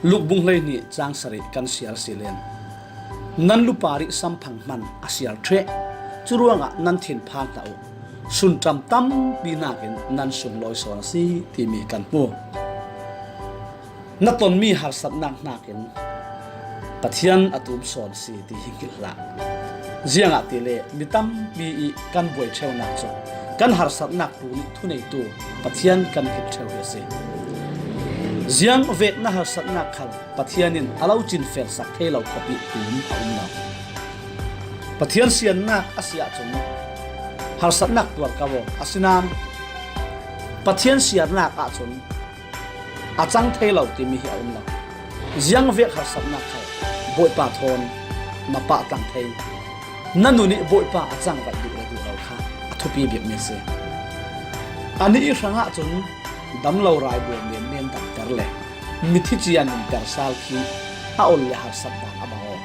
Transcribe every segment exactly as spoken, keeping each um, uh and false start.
Luk bung hleihnih chang sarih kan siar si len. Nan lupa rih samphang hman a siar ṭheh. Curuangah nan thinphang hlah uh. Sunṭam tampi hnakin nan sunglawi sawn a si timi kan hmu. Na tonmi harsatnak hnakin Pathian a tum sawn a si ti hi hngilh hlah. Ziangahtile mi tampi ih kan buai ṭheunak cu kan harsatnak tlun ih thuneitu Pathian kan hngilh ṭheu hi a si. Ziang vek na harsatnak khal Pathian in a lo cinfelsak thei lo khawp ih tlun a um lo. Pathian siannak a si ahcun harsatnak tuar ko aw. Asinain Pathian siannak ahcun a cang thei lo timi hi a um lo. Ziang vek harsatnak khal Bawipa thawn na pah tlang thei. Na nun ih Bawipa a cangvaih duh le duh lo kha a thupi bikmi a si. Anih ih hrangah cun damlo ralbawi menmen damter le mithi cian in tersal khi a ol le harsat dan a bang aw.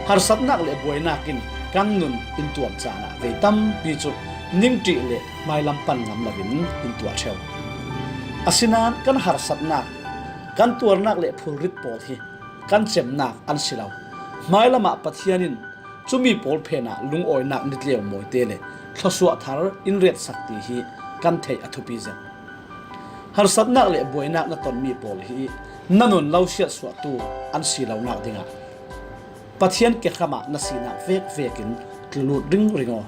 Harsatnak le buainak in kan nun in tuam caan ah vei tampi cu ningṭih le hmailam pan ngam loin in tuah ṭheu. Asinain kan harsatnak, kan tuarnak le phulrit pawl hi kan cemnak an si lo. Hmailam ah Pathian in cumi pawl phenah lungawinak nitleu mawite le thluasuah thar in retsak ti hi kan theih a thupi zet. Harsatnak le buainak na tonmi pawl hi na nun lo siatsuahtu an si lonak dingah Pathian kehram ah na sinak vekvek in tlulut ringring aw.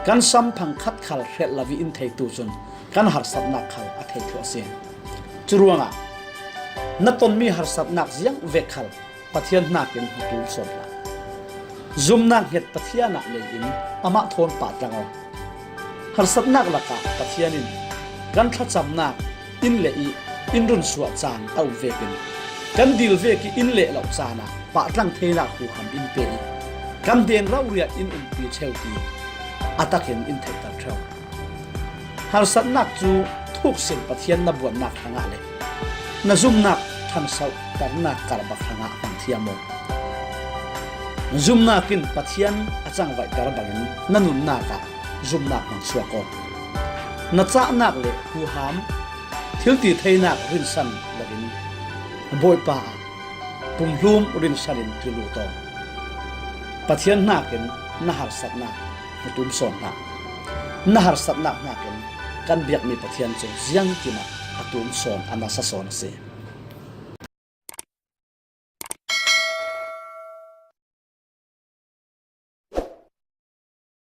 Kan samphang khat khal hrelh lo ih in theitu cun kan harsatnak khal a thei thluh a si. Curuangah na tonmi harsatnak ziang vek khal Pathian hnakin hmutum sawn hlah. Zumnak hnget Pathian ah lei in amah thawn pah tlang aw. Harsatnak lakah Pathian in kan thlacamnak in leh ih in run suah caan a um vekin kan dil vek ih in leh loh caan ah pah tlang theinak huham in pe ih kan hnen rauhriat in umpi ṭheu ti a takin in theihter ṭheu. Harsatnak cu thuksin Pathian na buannak hrangah le na zumnak ṭhansoh ternak karbak hrangah hmang thiam aw. Zumnak in Pathian a cangvaihter bangin na nunnak ah zumnak hmang suak aw. Na cahnak le huham, thilti theinak rinsan loin Bawipa ah pumhlum rinsan in tlulut aw. Pathian hnakin na harsatnak hmutum sawn hlah. Na harsatnak hnakin kan biakmi Pathian cu ziangtin ah a tum sawn, a nasa sawn a si.